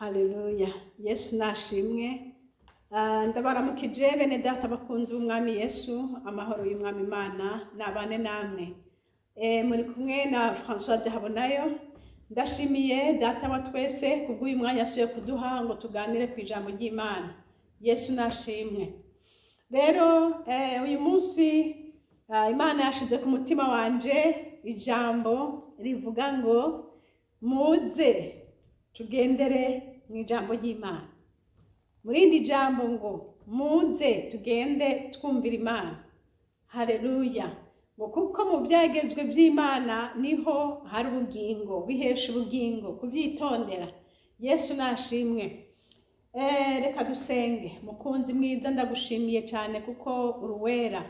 Haleluya, Yesu nashimwe. Ndabaramukije bene data bakunzi b'Umwami Yesu, amahoro y'Umwami Imana nabane namwe. Muri kumwe na Françoise Habonayo. Ndashimiye data wa twese kubw'uyu mwanya asuye kuduha ngo tuganire ku ijambo ry'Imana. Yesu nashimwe. Rero uyu munsi Imana yashize ku mutima wanje ijambo rivuga ngo muze tugendere mu ijambo ry'Imana. Muri iri jambo ngo muze tugende twumvira Imana. Haleluya. Ngo kuko mu byagezwe by'Imana niho hari ubugingo, bihesha ubugingo kubyitondera. Yesu nashimwe. Reka dusenge. Mukunzi mwiza, ndagushimiye cyane kuko uruwera.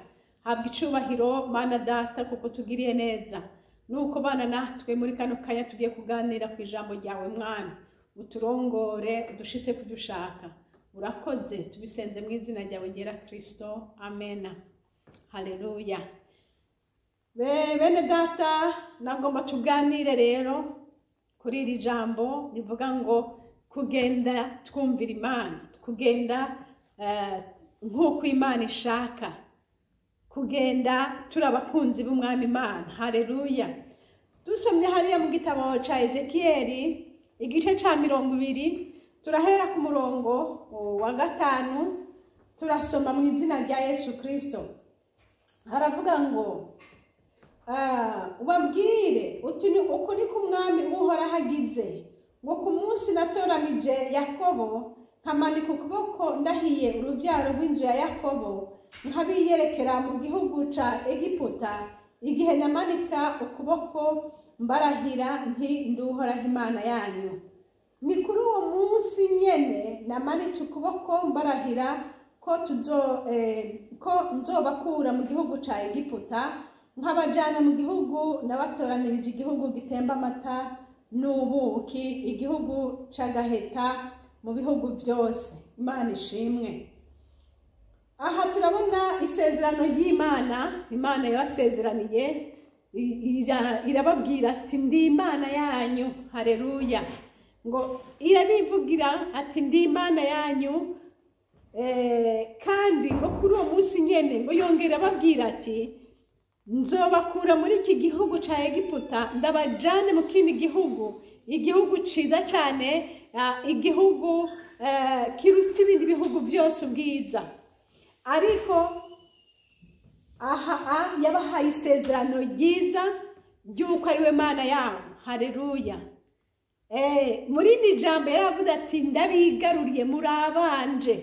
Habwa icubahiro Mana data kuko tugiriye neza. Nuko bana natwe muri kano kanya tugiye kuganira ku ijambo ryawe Mwami. Uturongore udushitse kudushaka. Urakoze, tubisenze mu izina ryawe ryera Kristo. Amena. Haleluya. Bene data, nagomba tuganire rero kuri iri jambo rivuga ngo kugenda twumvira Imana, kugenda nk'uko Imana ishaka, kugenda turi abakunzi b'Umwami Imana. Haleluya. Dusomye hariya mu gitabo ca Ezekiyeli igice ca 20, turahera ku murongo wa 5, turasoma mu izina rya Yesu Kristo. Haravuga ngo ubabwire uti ukuri k'Umwami Uhoraho agize, ngo ku munsi natoranije Yakobo nkamanika ukuboko ndahiye urubyaro rw'inzu ya Yakobo nkabiyerekera mu gihugu ca Egiputa, igihe namanika ukuboko mbarahira nti nduhoraho Imana yanyu. Ni kuri uwo munsi nyene namanitse ukuboko mbarahira ko nzobakura mu gihugu ca Egiputa nkabajana mu gihugu nabatoranirije, igihugu gitemba amata n'ubuki, igihugu c'agaheta mu bihugu byose. Imana ishimwe. Aha turabona isezerano ry'Imana. Imana yabasezeraniye, irababwira ati ndi Imana yanyu. Haleluya. Ngo irabivugira ati ndi Imana yanyu, kandi ngo kuri uwo munsi nyene ngo yongera ababwira ati nzobakura muri iki gihugu ca Egiputa ndabajane mu kindi gihugu, igihugu ciza cane, igihugu kiruta ibindi bihugu byose ubwiza. Ariko aha yabahaye isezerano ryiza ry'uko ari we Mana yabo. Haleluya. Muri iri jambo yaravuze ati ndabigaruriye muri abanje,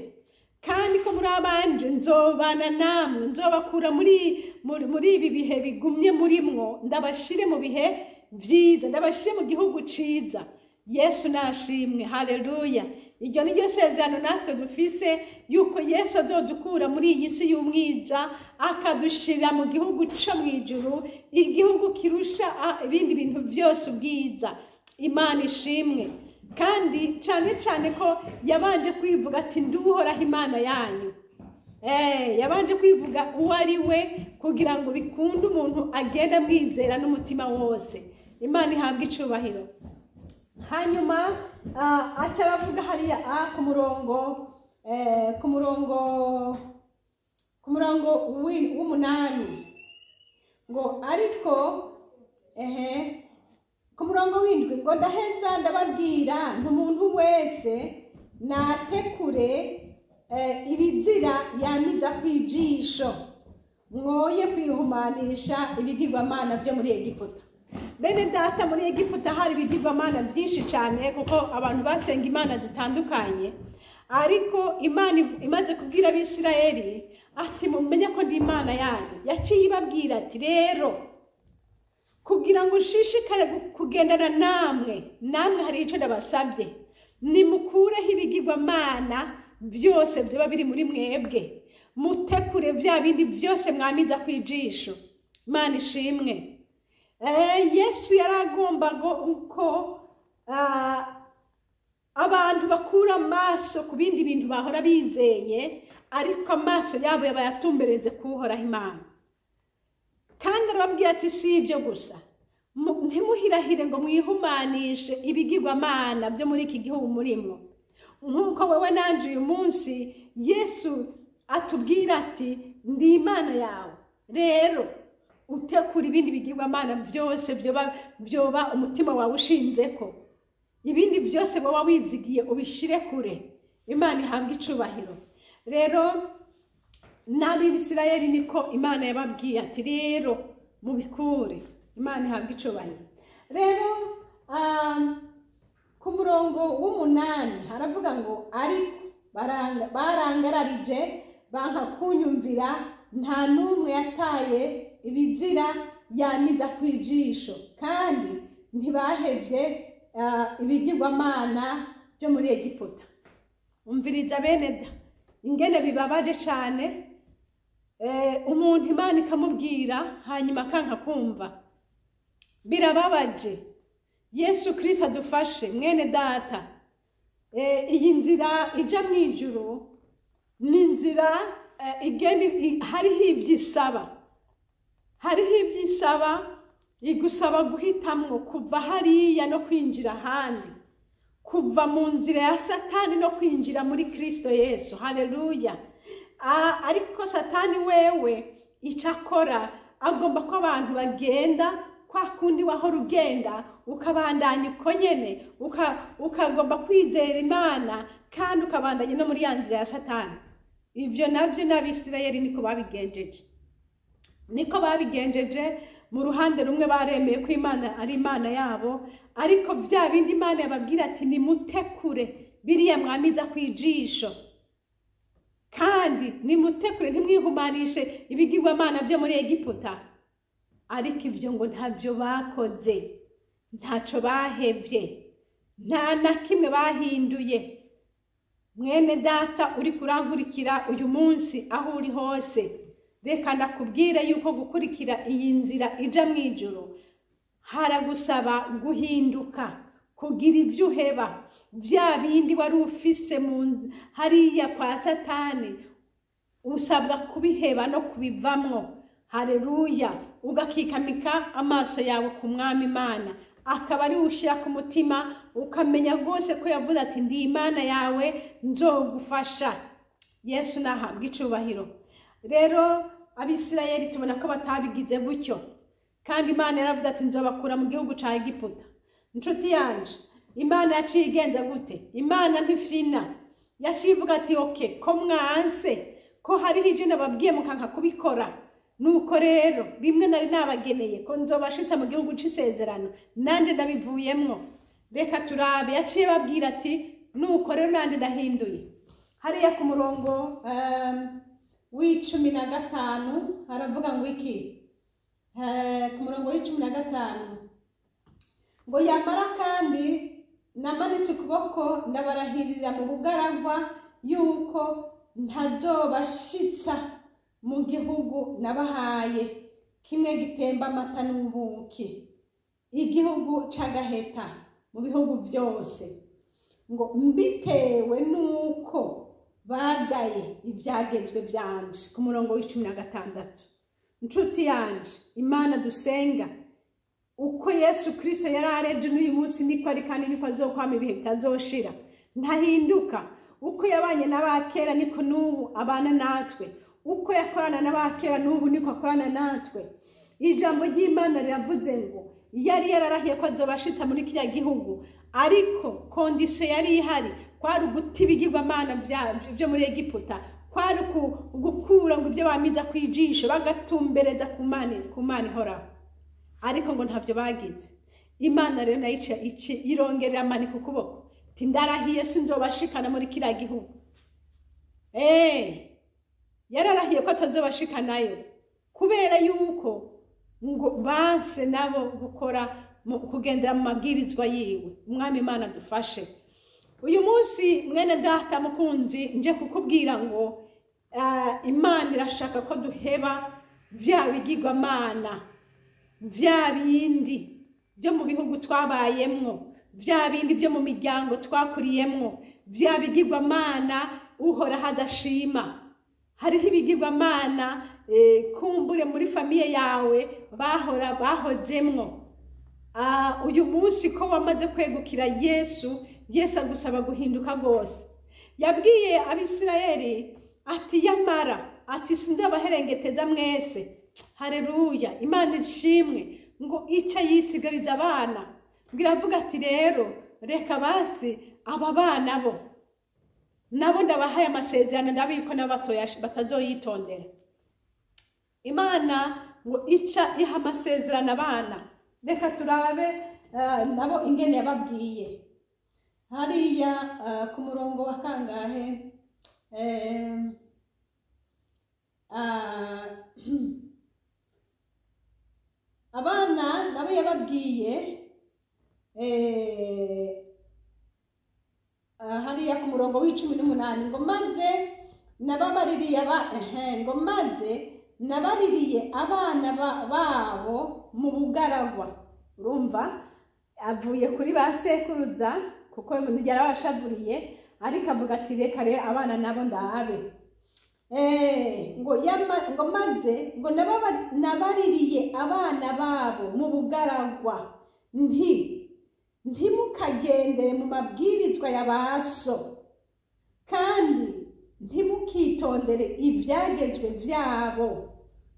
kandi ko muri abanje nzobana namwe, nzobakura muri ibi bihe bigumye murimwo, ndabashire mu bihe vyiza, ndabashire mu gihugu ciza. Yesu nashimwe. Haleluya. Iryo ni ryo sezerano natwe dufise, yuko Yesu azodukura muri iyi si y'umwija akadushira mu gihugu co mw'ijuru, igihugu kirusha ibindi bintu byose ubwiza. Imana ishimwe. Kandi cane cane ko yabanje kwivuga ati nduhoraho Imana yanyu. Yabanje kwivuga uwo ari we kugira ngo bikunde umuntu agenda mwizera n'umutima wose. Imana ihabwe icubahiro. Hanyuma aca aravuga hariya ku murongo ku murongo w'umunani ngo ariko ku murongo w'indwi ngo ndaheza ndababwira ntumuntu wese natekure ibizira yamiza kwijisho, mwoye kwihumanisha ibigirwamana byo muri Egiputa. Bene data, muri Egiputa hari ibigirwamana byinshi cyane kuko abantu basenga imana zitandukanye. Ariko Imana imaze kubwira Abisirayeli ati mumenye ko ndi Imana yanyu, yaciye ibabwira ati rero kugira ngo nshishikare kugendana namwe, namwe hari ico ndabasabye, nimukureho ibigirwamana byose byoba biri muri mwebwe, mutekure bya bindi byose mwamiza kwijisho. Imana ishimwe. Yesu yaragomba ko abantu bakura amaso ku bindi bintu bahora bizeye, ariko amaso yabo yabayatumbereze kuhoraho Imana. Kandi arababwira ati si ibyo gusa, Ntimuhirahire ngo mwihumanishe ibigirwamana byo muri iki gihugu murimwo. Nk'uko wewe nanje uyu munsi Yesu atubwira ati ndi Imana yawe, rero utekura ibindi bigirwamana byose byoba umutima wawe ushinzeko, ibindi byose woba wizigiye ubishire kure. Imana ihabwe icubahiro. Rero n'Abisirayeli niko Imana yababwiye ati rero mubikure. Imana ihabwe icubahiro. Rero ku murongo w'8 haravuga ngo ariko barangararije banka kunyumvira, nta n'umwe yataye ibizira yamiza kwijisho, kandi ntibahevye ibigirwamana byo muri Egiputa. Umviriza bene da, ingene bibabaje cane, umuntu Imana ikamubwira hanyuma akanka kumva. Birababaje. Yesu Kristo adufashe mwene data. Iyi nzira ija mw'ijuru ni inzira igenda hariho ivyisaba, hariho ivyisaba, igusaba guhitamwo kuva hariya no kwinjira ahandi, kuva mu nzira ya Satani no kwinjira muri Kristo Yesu. Haleluya. Ariko Satani wewe icyo akora, agomba ko abantu bagenda kwa kundi wahora ugenda, ukabandanya uko nyene, ukagomba kwizera Imana kandi ukabandanya no muri ya nzira ya Satani. Ivyo navyo n'Abisirayeli niko babigenjeje, niko babigenjeje. Mu ruhande rumwe baremeye ko Imana ari Imana yabo, ariko bya bindi Imana yababwira ati nimutekure biriya mwamiza kwijisho, kandi nimutekure ntimwihumanishe ibigirwamana byo muri Egiputa. Ariko ivyo ngo ntabyo bakoze, ntaco bahevye, nta na kimwe bahinduye. Mwene data uri kurankurikira uyu munsi aho uri hose, reka ndakubwire yuko gukurikira iyi nzira ija mw'ijuru haragusaba guhinduka, kugira ivyo uheba, vya bindi wari ufise hariya kwa Satani, usabwa kubiheba no kubivamwo. Haleluya. Ugakikamika amaso yawe ku Mwami Imana, akaba ari ushira ku mutima, ukamenya rwose ko yavuze ati ndi Imana yawe nzogufasha. Yesu nahabwe icubahiro. Rero Abisirayeli tubona ko batabigize gutyo, kandi Imana yaravuze ati nzobakura mu gihugu ca Egiputa. Nshuti yanje, Imana yaciye igenza gute? Imana ntifyina, yaciye ivuga ati okay, ko mwanse, ko hariho ivyo nababwiye mukanka kubikora, nuko rero bimwe nari nabageneye ko nzobashitsa mu gihugu c'isezerano, nanje ndabivuyemwo. Reka turabe. Yaciye babwira ati nuko rero nanje ndahinduye. Hariya ku murongo w'15 haravuga ngo iki? Ku murongo w'15 ngo yamara kandi namanitse ukuboko ndabarahirira mu bugaragwa yuko ntazobashitsa mu gihugu nabahaye, kimwe gitemba amata n'ubuki, igihugu c'agaheta mu bihugu byose, ngo mbitewe nuko bagaye ibyagezwe byanje. Ku murongo w'16. Nshuti yanje, Imana dusenga, uko Yesu Kristo yari areje n'uyu munsi niko ari, kandi niko azokwama ibihe bitazoshira, ntahinduka. Uko yabanye n'abakera niko n'ubu abana natwe, uko yakorana n'abakera n'ubu niko akorana natwe. Ijambo ry'Imana riravuze ngo yari yararahiye ko azobashitsa muri kiriya gihugu, ariko kondisiyo yari ihari kwari uguta ibigirwamana byo muri Egiputa, kwari gukura ngo ibyo bamiza kwijisho bagatumbereza ku Mana ihoraho. Ariko ngo ntabyo bagize. Imana rero nayo irongerera amanika ukuboko ati ndarahiye sinzobashikana muri kiriya gihugu. Yararahiye ko atazobashikanayo kubera yuko ngo banse nabo gukora kugendera mu mabwirizwa yiwe. Umwami Imana dufashe. Uyu munsi mwene data mukunzi, nje kukubwira ngo Imana irashaka ko duheba vya bigirwamana, vya bindi byo mu bihugu twabayemwo, vya bindi byo mu miryango twakuriyemwo, vya bigirwamana Uhoraho adashima. Hariho ibigirwamana kumbure muri famiye yawe bahozemwo. Uyu munsi ko wamaze kwegukira Yesu, Yesu agusaba guhinduka rwose. Yabwiye Abisirayeli ati yamara, ati sinzabaherengeteza mwese. Haleluya, Imana ishimwe. Ngo ica yisigariza abana, ngo iravuga ati rero reka basi aba bana bo nabo ndabahaye amasezerano, ndabiko n'abatoya batazoyitondera. Imana ngo ica iha amasezerano abana. Reka turabe nabo ingene yababwiye hariya ku murongo wa kangahe. Abana nabo yababwiye hariya ku murongo w'18 ngo maze nababaririye ngo maze nabaririye abana babo mu bugaragwa. Urumva avuye kuri ba sekuruza kuko yarabashavuriye, ariko avuga ati reka rero abana nabo ndabe. Ngo maze ngo nabaririye abana babo mu bugaragwa, nti ntimukagendere mu mabwirizwa ya ba so, kandi ntimukitondere ibyagezwe byabo,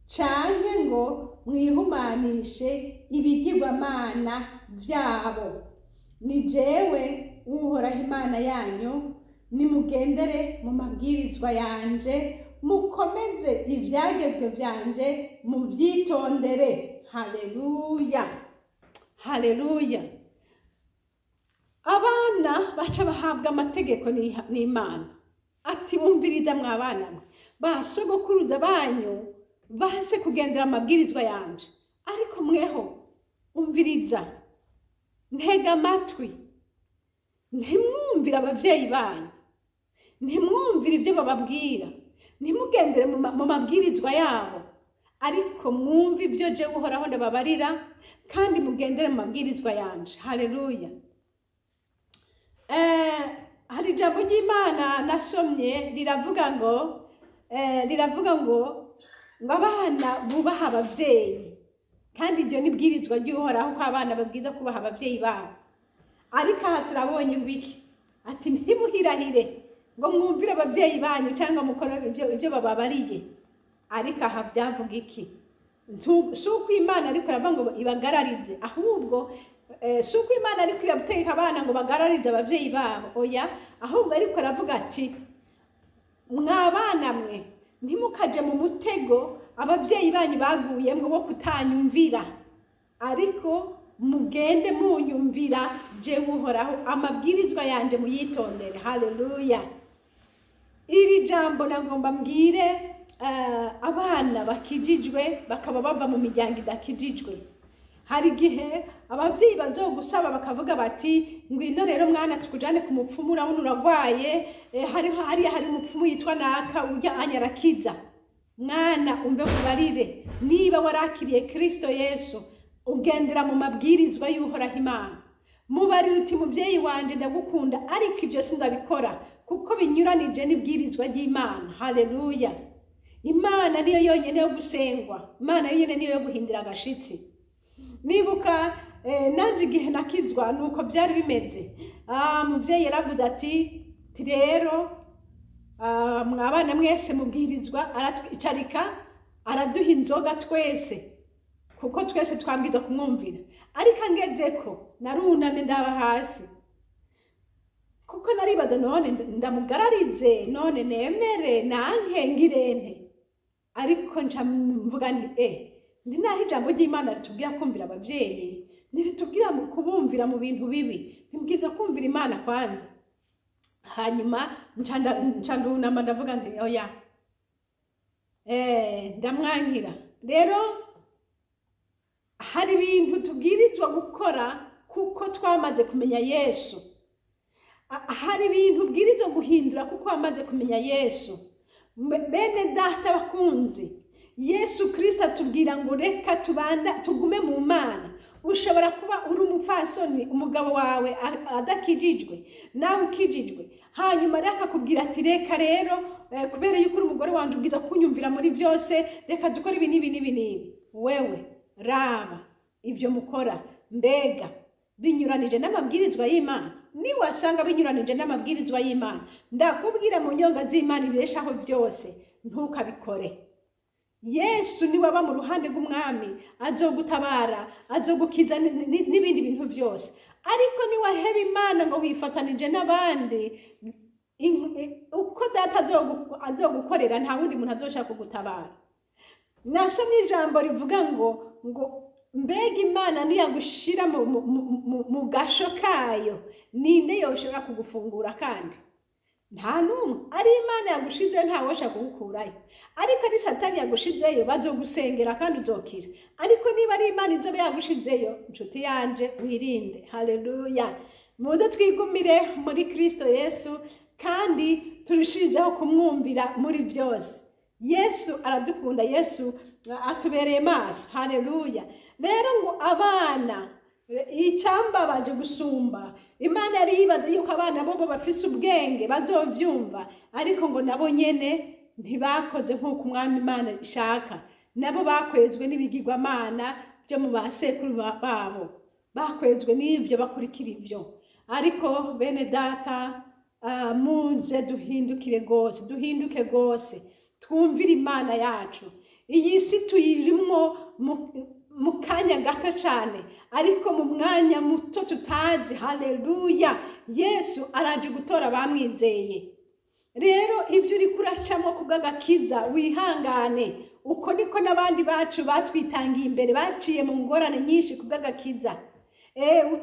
canke ngo mwihumanishe ibigirwamana byabo. Ni jewe Uhoraho Imana yanyu, nimugendere mu mabwirizwa yanje, mukomeze ibyagezwe byanje, mubyitondere. Haleluya, haleluya. Abana baca bahabwa amategeko n'Imana. Ati wumviriza mwabana mwe, ba sogokuruza banyu base kugendera amabwirizwa yanje, ariko mweho umviriza, ntega amatwi, ntimwumvire abavyeyi banyu, ntimwumvire ibyo bababwira, ntimugendere mu mabwirizwa yabo, ariko mwumve ibyo jewe Uhoraho ndababarira, kandi mugendere mu mabwirizwa yanje. Haleluya. Hari ijambo ry'Imana nasomye riravuga ngo ngo abana bubaha abavyeyi, kandi iryo ni ibwirizwa ry'Uhoraho ko abana babwiza kubaha abavyeyi babo. Ariko aha turabonye wiki ati ntimuhirahire ngo mwumvire abavyeyi banyu cyangwa mukore ibyo bababariye. Ariko aha byavuga iki? Si uko Imana ariko iravuga ngo ibagararize, ahubwo si uko Imana ariko irategeka abana ngo bagararize abavyeyi babo, oya, ahubwo ariko aravuga ati mwabana mwe ntimukaje mu mutego abavyeyi banyu baguyemwo wo kutanyumvira, ariko mugende munyumvira jewe Uhoraho, amabwirizwa yanje muyitondere. Haleluya. Iri jambo nagomba mbwire abana bakijijwe bakaba bava mu miryango idakijijwe. Hari igihe abavyeyi bazogusaba bakavuga bati ngwino rero mwana tukujane ku mupfumu, urabona uragwaye, hariya hari umupfumu yitwa naka urya anyarakiza. Mwana umve kubarire, niba warakiriye Kristo Yesu ugendera mu mabwirizwa y'Uhoraho Imana. Mubarire uti muvyeyi wanje ndagukunda, ariko ibyo sindabikora kuko binyuranije n'ibwirizwa ry'Imana. Haleluya. Imana niyo yonyene yo gusengwa, Imana yonyene niyo yo guhindira agashitsi. Nibuka nanje igihe nakizwa nuko byari bimeze. Muvyeyi yaravuze ati rero mwabana mwese mubwirizwa, aratwicarika araduha inzoga twese kuko twese twabwiza kumwumvira. Ariko angezeko narunamye ndaba hasi, kuko naribaza none ndamugararize, none nemere nanke ngirente. Ariko nca mvuga nti ni naho ijambo ry'Imana ritubwira kumvira abavyeyi, ntiritubwira kubumvira mu bintu bibi, ntibwiza kumvira Imana kwanza. Hanyuma nca ndunama ndavuga nti oya, ndamwankira. Rero hari ibintu tubwirizwa gukora kuko twamaze kumenya Yesu. Hari ibintu ubwirizwa guhindura kuko wamaze kumenya Yesu. Bene data bakunzi, Yesu Kristo atubwira ngo reka tubanda tugume mu Mana. Ushobora kuba uri umupfasoni, umugabo wawe adakijijwe, nawe ukijijwe, hanyuma reka akubwira ati reka rero kubera yuko uri umugore wanje ubwiza kunyumvira muri byose, reka dukore ibi n'ibi n'ibi n'ibi. Wewe raba ibyo mukora Mbega binyuranije n'amabwirizwa y'Imana? Niwasanga binyuranije n'amabwirizwa y'Imana, ndakubwira mu nyonga z'Imana ibeshaho byose, ntukabikore. Yesu niwaba mu ruhande rw'umwami azogutabara, azogukiza n'ibindi bintu byose. Ariko niwaheba Imana ngo wifatanije n'abandi, uko data azogukorera nta wundi muntu azoshaka kugutabara. Nasomye ijambo rivuga ngo mbega Imana niyagushira mu gasho kayo, ninde yoshobora kugufungura? Kandi nta n'umwe. Ari Imana yagushizeyo ntawoshaka kugukurayo, ariko ari Satani yagushizeyo bazogusengera kandi uzokira. Ariko niba ari Imana izoba yagushizeyo, inshuti yanje, wirinde. Haleluya! Muze twigumire muri Kristo Yesu kandi turushirizeho kumwumvira muri byose. Yesu aradukunda, Yesu atubereye maso. Haleluya! Rero ngo abana, icyambabaje gusumba, Imana yari yibaza yuko abana bobo bafise ubwenge bazovyumva, ariko ngo nabo nyene ntibakoze nk'uko umwami Imana ishaka. Nabo bakwezwe n'ibigirwamana byo mu basekuru babo, bakwezwe n'ivyo, bakurikira ivyo. Ariko bene data, muze duhindukire rwose, duhinduke rwose, twumvire Imana yacu. Iyi si tuyirimwo mu kanya gato cyane, ariko mu mwanya muto tutazi. Haleluya! Yesu araje gutora abamwizeye. Rero ibyo uri kuracamo kubw'agakiza, wihangane. Uko niko n'abandi bacu batwitangiye imbere baciye mu ngorane nyinshi kubw'agakiza.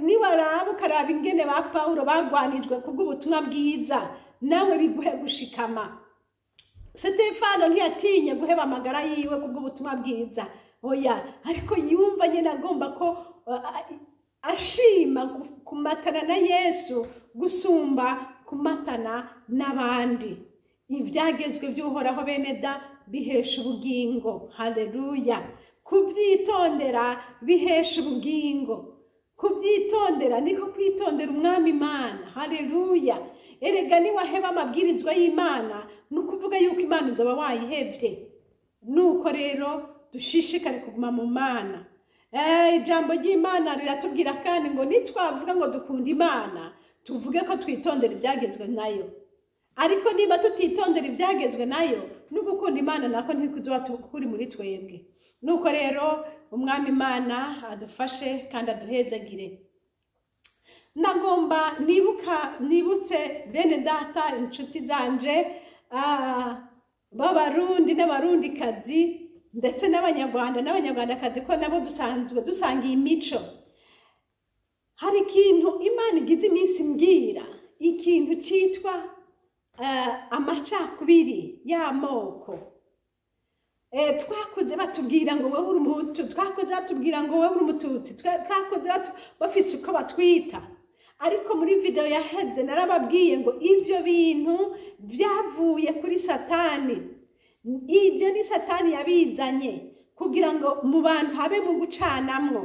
Niwaraba ukaraba ingene ba Pawulo bagwanijwe kubw'ubutumwa bwiza, nawe biguhe gushikama. Sitefano ntiyatinye guheba amagara yiwe kubw'ubutumwa bwiza, oya, ariko yumva nyine agomba ko ashima kumatana na Yesu gusumba kumatana n'abandi. Ibyagezwe by'Uhoraho, bene da, bihesha ubugingo. Haleluya! Kubyitondera bihesha ubugingo. Kubyitondera niko kwitondera umwami Imana. Haleluya! Erega niwaheba amabwirizwa y'Imana, ni ukuvuga yuko Imana uzoba wayihevye. Nuko rero dushishikare kuguma mu Mana. Ijambo ry'Imana riratubwira kandi ngo nitwavuga ngo dukunda Imana, tuvuge ko twitondera ibyagezwe nayo. Ariko niba tutitondera ibyagezwe nayo, no gukunda Imana nako ntikuzoba kuri muri twebwe. Nuko rero umwami Imana adufashe kandi aduhezagire. Nagomba nibutse bene data, inshuti zanje, b'Abarundi n'Abarundikazi, ndetse n'Abanyarwanda n'Abanyarwandakazi, ko nabo dusanzwe dusangiye imico. Hari ikintu Imana igize iminsi mbwira, ikintu citwa amacakubiri y'amoko. Twakuze batubwira ngo wowe uri Umuhutu, twakuze batubwira ngo wowe uri Umututsi, twakuze bafise uko batwita. Ariko muri video yaheze narababwiye ngo ivyo bintu vyavuye kuri Satani. Ibyo ni Satani yabizanye kugira ngo mu bantu habe mu gucanamwo.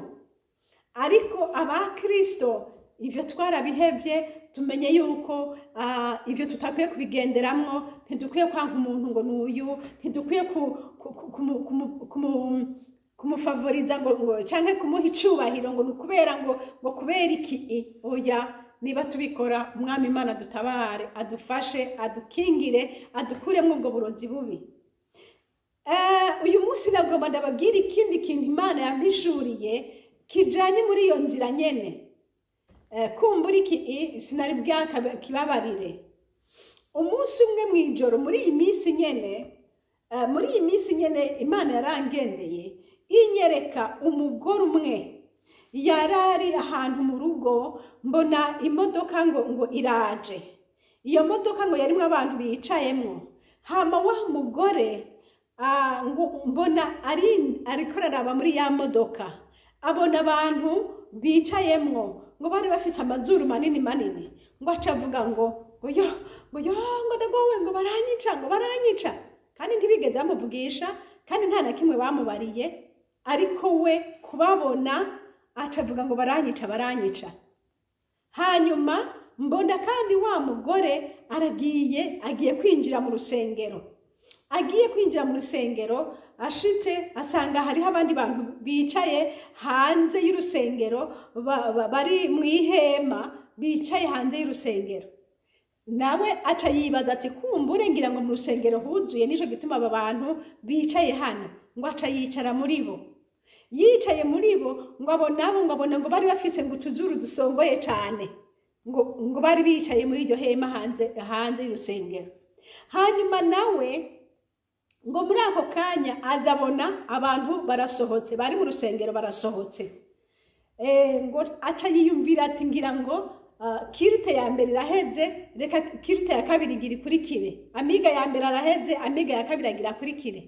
Ariko abakristo ivyo twarabihevye, tumenye yuko ivyo tutakwiye kubigenderamwo. Ntidukwiye kwanka umuntu ngo nuyu, ntidukwiye kumufavoriza ngo canke kumuha icubahiro ngo ni ukubera ngo kubera iki. Oya, niba tubikora, umwami Imana dutabare, adufashe, adukingire, adukuremo ubwo burozi bubi. Uyu munsi nagomba ndababwira ikindi kintu Imana yampishuriye kijanye muri iyo nzira nyene. Kumbura iki sinari bwakakibabarire. Umunsi umwe mw'ijoro muri iyi minsi nyene, Imana yarangendeye inyereka umugore umwe yarari ahantu mu rugo. Mbona imodoka ngo iraje. Iyo modoka ngo yarimwo abantu bicayemwo. Hama wa mugore ngo mbona ariko araraba muri ya modoka, abona abantu bicayemwo ngo bari bafise amazuru manini manini, ngo aca avuga ngo yo ngo yo ngo ndagowe, ngo baranyica, ngo baranyica. Kandi ntibigeze bamuvugisha, kandi nta na kimwe bamubariye, ariko we kubabona aca avuga ngo baranyica, baranyica. Hanyuma mbona kandi wa mugore aragiye, agiye kwinjira mu rusengero. Agiye kwinjira mu rusengero, ashitse asanga hariho abandi bantu bicaye hanze y'urusengero, bari mu ihema, bicaye hanze y'urusengero. Nawe aca yibaza ati: "Kumbure ngira ngo mu rusengero huzuye, nico gituma aba bantu bicaye hano." Ngo aca yicara muri bo. Yicaye muri bo, ngo abo nabo ngo abona ngo bari bafise ngo utuzuru dusongoye cane, ngo bari bicaye muri iryo hema hanze y'urusengero. Hanyuma nawe ngo muri ako kanya azabona abantu barasohotse, bari mu rusengero barasohotse. Ngo aca yiyumvira ati: "Ngira ngo culte ya mbere iraheze, reka culte ya kabiri igira ikurikire." Amiga ya mbere araheze, amiga ya kabiri agira akurikire.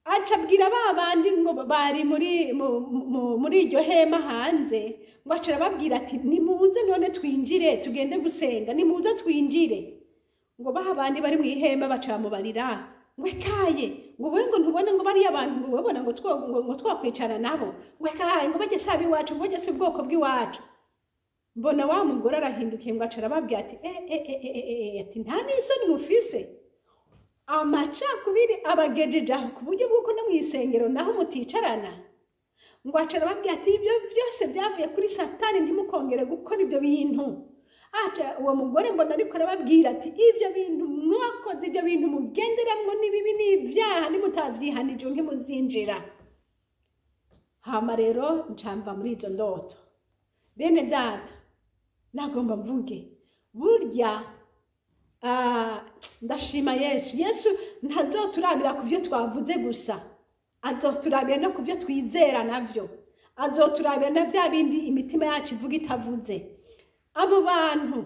Aca abwira ba bandi ngo bari muri iryo hema hanze, ngo aca arababwira ati: "Nimuze none twinjire, tugende gusenga, nimuze twinjire." Ngo ba bandi bari mu ihema baca bamubarira ngo: "Ekaye," ngo, "wewe ngo ntubone ngo bariya bantu, ngo webona ngo twakwicara nabo?" Ngo: "Ekaye," ngo, "bajye saba iwacu," ngo, "bajye si ubwoko bw'iwacu." Mbona wa mugore arahindukiye, ngo aca arababwira ati: "E e e e e e," ati: "Nta n'isoni mufise? Amacakubiri abagejeje aho ku buryo bw'uko no mu isengero naho muticarana." Ngo aca arababwira ati: "Ibyo byose byavuye kuri Satani, ntimukongere gukora ibyo bintu." Aca uwo mugore mbona ariko arababwira ati: "Ibyo bintu mwakoze, ibyo bintu mugenderamwo ni bibi, n'ibyaha, nimutavyihanije ntimuzinjira." Hama rero ncamva muri izo ndoto, bene data, nagomba mvuge burya, ndashima Yesu. Yesu ntazoturabira ku byo twavuze gusa, azoturabira no ku byo twizera navyo, azoturabira na bya bindi imitima yacu ivuga itavuze. Abo bantu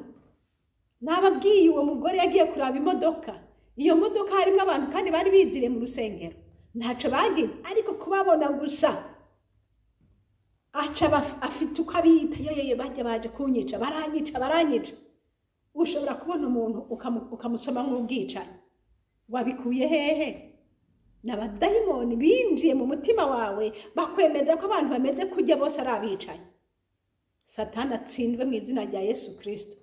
nababwiye, uwo mugore yagiye kuraba imodoka, iyo modoka harimo abantu kandi bari biziriye mu rusengero, ntaco bagize, ariko kubabona gusa aca afite uko abita: "Yoyoyo, bajya baje kunyica, baranyica, baranyica." Ushobora kubona umuntu ukamusoma nk'ubwicanyi. Wabikuye hehe? Ni abadayimoni binjiye mu mutima wawe, bakwemeza ko abantu bameze kujya bose ari abicanyi. Satani atsindwe mu izina rya Yesu Kirisito,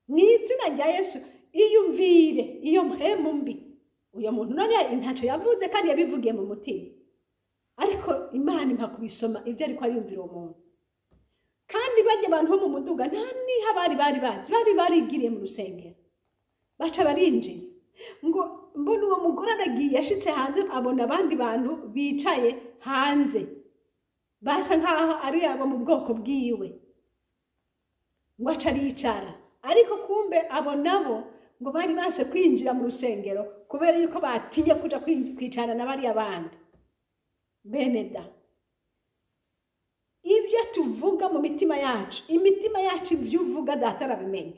mu izina rya Yesu. Iyumvire iyo mpemu mbi. Uyo muntu none ntacyo yavuze kandi yabivugiye mu mutima, ariko Imana impa kubisoma ibyo ariko ariyumvira uwo muntu. Kandi bajya abantu bo mu muduga nta niha bari bazi, bari barigiriye mu rusengero, baca barinjira. Ngo mbona uwo mugore aragiye, yashitse hanze abona abandi bantu bicaye hanze basa nkaho ari abo mu bwoko bwiwe, ngo aca aricara. Ariko kumbe abo nabo ngo bari base kwinjira mu rusengero kubera yuko batinye kuja kwicarana na bariya bandi. Bene da, ibyo tuvuga mu mitima yacu, imitima yacu ibyo uvuga Data arabimenya.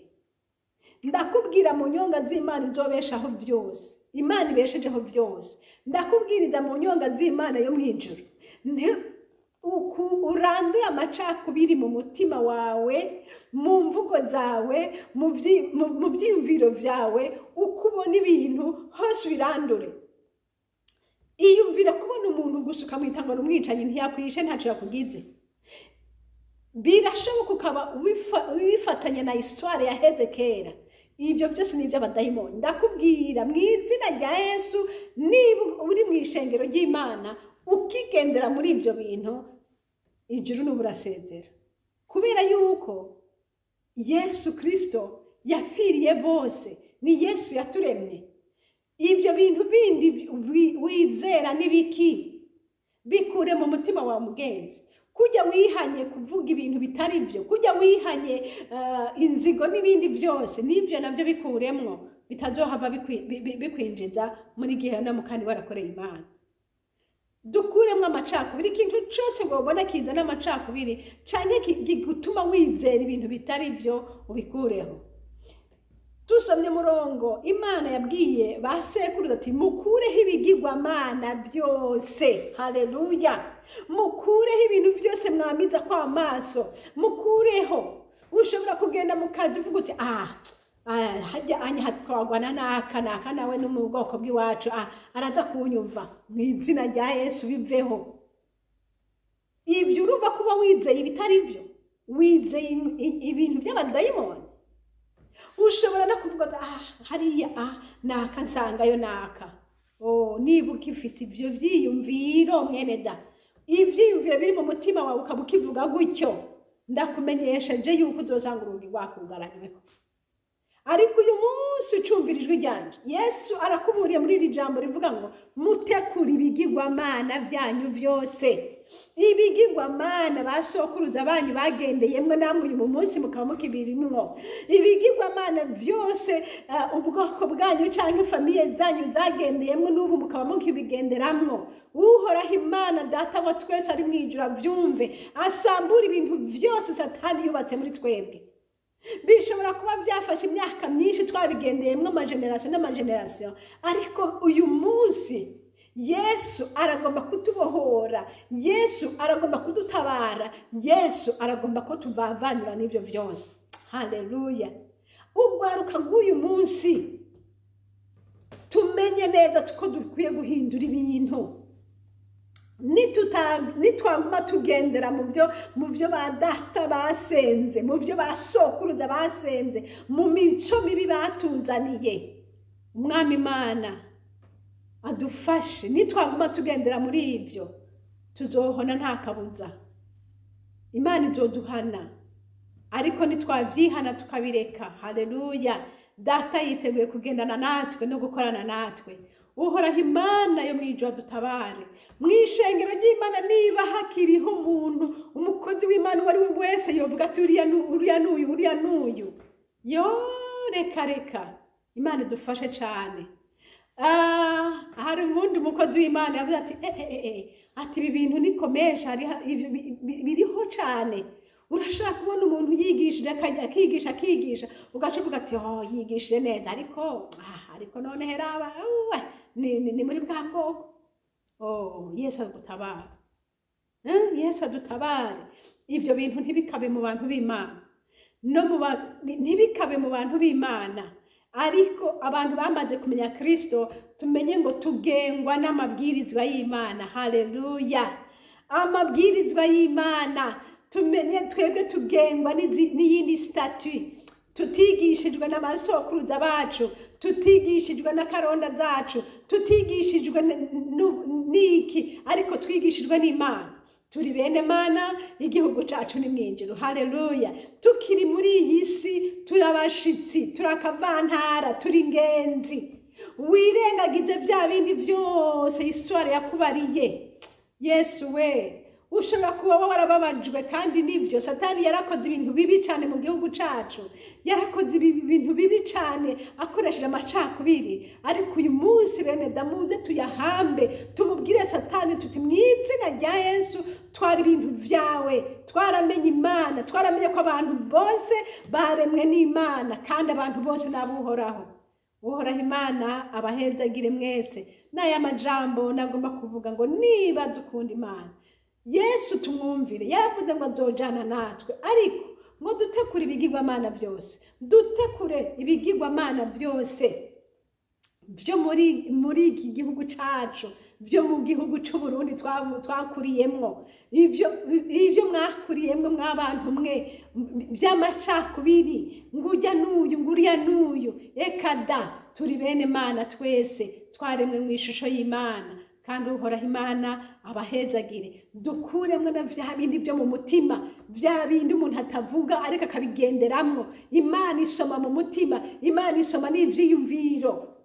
Ndakubwira mu nyonga z'Imana izobeshaho byose, Imana ibeshejeho byose, ndakubwiriza mu nyonga z'Imana yo mu ijuru, urandure amacakubiri mu mutima wawe, mu mvugo zawe, mu byiyumviro byawe, uko ubona ibintu hose ubirandure. Iyumvire kubona umuntu gusa ukamwita ngo ni umwicanyi, ntiyakwishe, ntacyo yakugize. Birashoboka ukaba wifatanya na histoire yaheze kera. Ibyo byose ni iby'abadayimoni. Ndakubwira mu izina rya Yesu, niba uri mu ishengero ry'Imana ukigendera muri ibyo bintu, ijuru n'ubu urasezera, kubera yuko Yesu Kirisito yapfiriye bose, ni Yesu yaturemye. Ibyo bintu bindi wizera n'ibiki, bikure mu mutima wawe mugenzi. Kujya wihanye kuvuga ibintu bitari byo, kujya wihanye inzigo n'ibindi byose, n'ibyo nabyo bikuremwo, bitazohava bikwinjiza muri gehinomu kandi warakoreye Imana. Dukuremwo amacakubiri. Ikintu cyose wabona kizana amacakubiri canke gituma wizera ibintu bitari byo, ubikureho. Dusomye umurongo Imana yabwiye ba sekuruza ati: "Mukureho ibigirwamana byose." Haleluya! Mukureho ibintu byose mwamiza kwa maso, mukureho. Ushobora kugenda mu kazi uvuga uti: "Ah, hajya anya hatwagwa na naka naka, nawe no mu bwoko bw'iwacu, araza kunyumva." Mu izina rya Yesu biveho ibyo. Urumva kuba wizeye ibitari byo, wizeye ibintu by'abadayimoni. Ushobora no kuvuga uvuga ati ah hariya ah naka nsangayo naka. Oh, niba ukifise ivyo vyiyumviro mwene da, ivyiyumviro biri mu mutima wawe ukaba ukivuga gutyo, ndakumenyesheje yuko uzosanga urugi rwakugaranyweko. Ariko uyu munsi ucumvira ijwi ryanje, Yesu arakuburiye muri iri jambo rivuga ngo mutekure ibigirwamana byanyu byose. Ibigirwamana ba sokuruza banyu bagendeyemwo, namwe uyu munsi mukaba mukibirimwo. Ibigirwamana byose ubwoko bwanyu canke famille zanyu zagendeyemwo, n'ubu mukaba mukibigenderamwo. Uhoraho Imana Data wa twese ari mw'ijuru avyumve, asambura ibintu vyose Satani yubatse muri twebwe. Bishobora kuba byafashe imyaka myinshi twabigendeyemwo, amagenerasiyo n'amagenerasiyo, ariko uyu munsi Yesu aragomba kutubohora, Yesu aragomba kudutabara, Yesu aragomba ko tuvavanura n'ivyo vyose. Haleluya! Urwaruka rw'uyu munsi tumenye neza ko dukwiye guhindura ibintu. Nitwaguma tugendera mu byo ba data basenze, mu byo ba sokuruza basenze, mu mico mibi batuzaniye, Umwami Imana adufashe. Nitwaguma tugendera muri ibyo, tuzohona nta kabuza, Imana izoduhana. Ariko nitwavyihana tukabireka, haleluya, Data yiteguye kugendana natwe no gukorana natwe. Uhoraho Imana yo mw'ijuru adutabare. Mw'ishengero ry'Imana niba hakiriho umuntu, umukozi w'Imana uwo ari we wese yovuga ati uriya n'uyu, uriya n'uyu, yo reka reka, Imana idufashe cane. Hari uwundi mukozi w'Imana yavuze ati ati ibi bintu nikomesha biriho cane. Urashobora kubona umuntu yigishije akigisha akigisha, ugaca uvuga ati oh yigishije neza, ariko ariko none heraba ni muri bwa bwoko. Oh, Yesu adutabare, Yesu adutabare. Ibyo bintu ntibikabe mu bantu b'Imana, no mu ntibikabe mu bantu b'Imana. Ariko abantu bamaze kumenya Kristo, tumenye ngo tugengwa n'amabwirizwa y'Imana. Haleluya! Amabwirizwa y'Imana tumenye twebwe tugengwa n'iyindi statut, tutigishijwe n'abasokuruza bacu, tutigishijwe na karonda zacu, tutigishijwe n'iki, ariko twigishijwe n'Imana. Turi bene Mana, igihugu cacu ni mw'ijuru. Haleluya! Tukiri muri iyi si turabashitsi, turakavantara, turi ingenzi. Wirengagize vya bindi vyose histoire yakubariye. Yesu we, ushobora kuba warababajwe, kandi nivyo Satani yarakoze ibintu bibi cane mu gihugu cacu, yarakoze ibintu bibi cane akoresheje amacakubiri. Ariko uyu munsi bene damuze tuyahambe, tumubwire Satani tuti mw'izina rya Yesu twari ibintu vyawe, twaramenye Imana, twaramenye ko abantu bose baremwe n'Imana, kandi abantu bose n'abuhoraho. Uhoraho Imana abahezagire mwese. N'aya majambo nagomba kuvuga ngo niba dukunda Imana, Yesu tumwumvire. Yaravuze ngo azojana natwe, ariko ngo dutekure ibigirwamana byose, dutekure ibigirwamana byose byo muri iki gihugu cacu, byo mu gihugu c'u Burundi twakuriyemwo, ibyo mwakuriyemwo mwabantu mwe, by'amacakubiri, ngujya n'uyu nguriya n'uyu. Eka da, turi bene Mana twese, twaremwe mu ishusho y'Imana. Kandi Uhoraho Imana abahezagire. Dukuremwo na vya bindi byo mu mutima, vya bindi umuntu atavuga ariko akabigenderamwo. Imana isoma mu mutima, Imana isoma n'ivyiyumviro.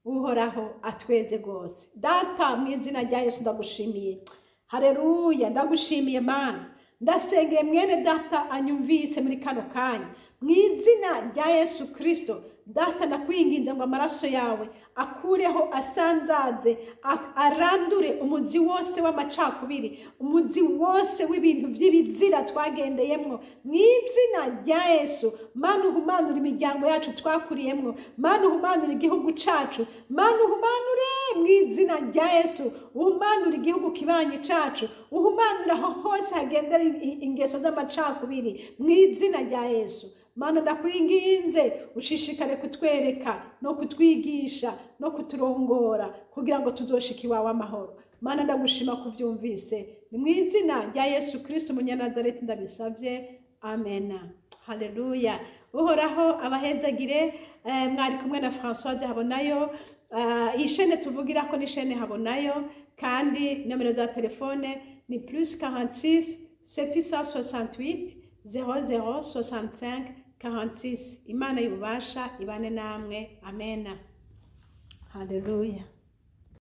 Uhoraho atweze rwose. Data, mu izina rya Yesu ndagushimiye. Haleluya, ndagushimiye Mana. Ndasengeye mwene data anyumvise muri kano kanya, mu izina rya Yesu Kristo. Data, ndakwinginze ngo amaraso yawe akureho, asanzaze, arandure umuzi wose w'amacakubiri, umuzi wose w'ibintu by'ibizira twagendeyemwo, mu izina rya Yesu. Mana, uhumanure imiryango yacu twakuriyemwo, Mana uhumanure igihugu cacu, Mana uhumanure mu izina rya Yesu, uhumanure igihugu kibanyi cacu, uhumanure aho hose hagendera ingeso z'amacakubiri, mu izina rya Yesu. Mana, ndakwinginze ushishikare kutwereka no kutwigisha no kuturongora, kugira ngo tuzoshike iwawe amahoro. Mana, ndagushima kuvyumvise, ni mu izina rya Yesu Kristo Umunyanazareti ndabisavye, amena. Haleluya. Uhoraho abahezagire. Mwari kumwe na Françoise Habonayo. Iyi shene tuvugira ko ni shene Habonayo, kandi nomero za telefone ni +46 768 00 65 46. Imana y'ububasha ibane namwe. Amena, haleluya.